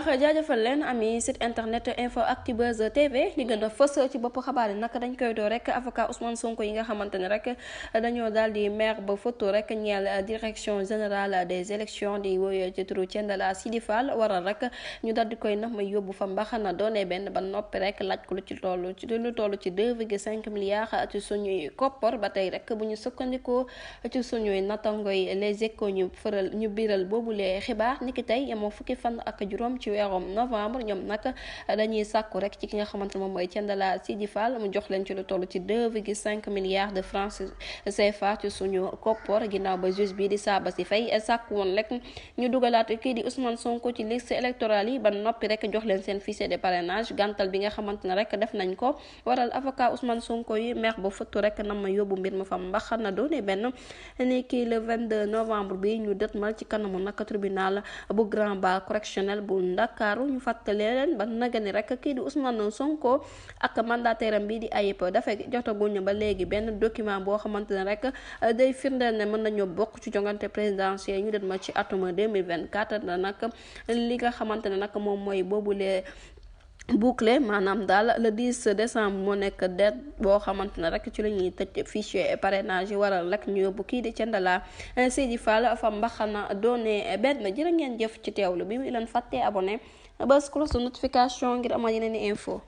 baax jaajëfal leen ami site internet info Actubuzz TV li gën a fës ci bopp xabaar yi nag dañ koy doo rek avocat Ousmane Sonko yi nga xamante ne rek dañoo daal di maire ba photo rek ñeel direction générale des élections di woy ci turu Thiendella Sidi Fall waral rek ñu daal di koy nax ma yóbbu fa mbaxana doone benn ba noppi rek laaj ko lu toll ci 2,5 milliards ci suñuy koppar ba tey rek bu ñu sukkandikoo ci suñuy natangoy les échos ñu biral boobulee xibaar niki tey yemoo fukki fan ak juróom ci weerum novembre ñoom nag dañuy sàkku rek ci ki nga xamante ne moom mooy Thiendella Sidi Fall mu jox leen ci lu toll ci 2,5 milliards de francs CFA ci suñu koppar ginnaaw ba juge bi di Sabassy Faye sàkku woon rek ñu dugalaat kii di Ousmane Sonko ci liste électorale yi ba noppi rek jox leen seen fichier de parrainage gàntal bi nga xamante ne rek def nañ ko waral avocat Ousmane Sonko yi meex ba fëttu rek na ma yóbbu mbir ma fa mbax na doone benn ni kii le 22 novembre bi ñu dëtmal ci kanamu nag tribunal bu Grand Bar correctionnel bu Ndakaaru ñu fàttalee leen ba naga ni rek kii di Ousmane Sonko ak mandataire am bi di Ayib dafa jotaguñu ba léegi benn document boo xamante ne rek day firndeel ne mën nañoo bokk ci jongante présidentielle ñu dem ma ci atum 2024 nag li nga xamante ne nag moom mooy boobulee bouclé maanaam daal le 10 décembre moo nekk date boo xamante ne rek ci la ñuy tëj fichier parrainage yi waral rek ñu yóbbu kii di Thiendella Sidi Fall fa mbaxana doone benn jërë ngeen jëf ci teewlu bi mu leen fàttee abonné bës cloche de notification ngir amal yeneen i info